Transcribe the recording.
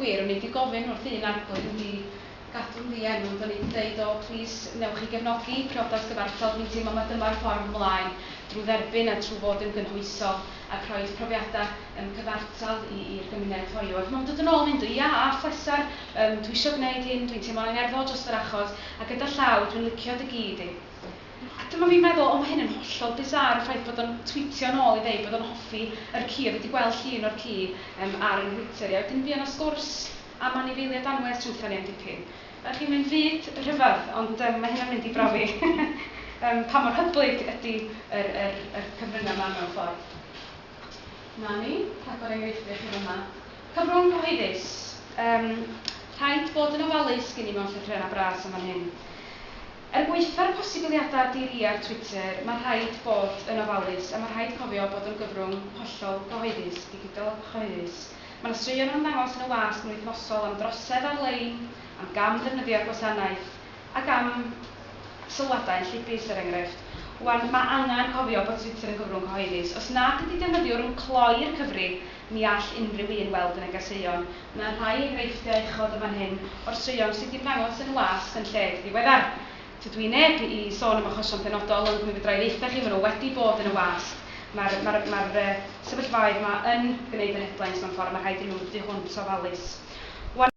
y gwir, o'n i 'di gofyn wrth un arglwydd yn di gadw'n ddienw, ond o'n i 'di deud, "O, plîs, newch chi gefnogi priodas gyfartal, dwi'n teimlo mai dyma'r ffordd ymlaen drwy dderbyn a trwy fod yn gynhwysol ac rhoi profiadau cyfartal i'r gymuned hoyw." Ac mae'n dod yn ôl mynd, "Ia, a phleser, dwi isio gwneud hyn, dwi'n teimlo'n angerddol dros yr achos, a gyda llaw, dwi'n licio dy gi di." A dyma fi'n meddwl, o, mae hyn yn hollol bizarre, y ffaith bod o'n twîtio nôl i ddeud bod o'n hoffi yr ci, oedd wedi gweld llun o'r ci ar yn Nhwitter i. A wedyn fuodd 'na sgwrs am anifeiliaid anwes rhwngthon ni am dipyn. A chi'n mynd fyd rhyfedd, ond mae hynna'n mynd i brofi pa mor hyblyg ydy yr cyfryngau 'ma mewn ffordd. 'Na ni, rhagor enghreifftiau chi fama. Cyfrwng cyhoeddus. Rhaid bod yn ofalus gen i mewn llythrennau bras yn fan hyn. Er gwaetha'r posibiliadau di-ri ar Twitter, mae rhaid bod yn ofalus a mae rhaid cofio bod o'n gyfrwng hollol gyhoeddus, digidol chyhoeddus. Mae 'na straeon yn ymddangos yn y wasg yn wythnosol am drosedd ar-lein, am gam ddefnyddio'r gwasanaeth, ac am sylwadau enllibus, er enghraifft. Wan, mae angen cofio bod Twitter yn gyfrwng cyhoeddus. Os nad ydy defnyddiwr yn cloi'r cyfri, mi all unrhyw un weld y negeseuon. Mae rhai enghreifftiau uchod yn fan hyn o'r straeon sydd 'di ymddangos yn y wasg yn lled ddiweddar. Tydw i neb i sôn am achosion penodol, ond mi fedra i ddeutha chi, maen nhw wedi bod yn y wasg. Mae'r mae'r mae'r sefyllfaoedd 'ma yn gwneud yr headlines mewn ffordd, a mae rhaid i nhw tu hwnt o ofalus.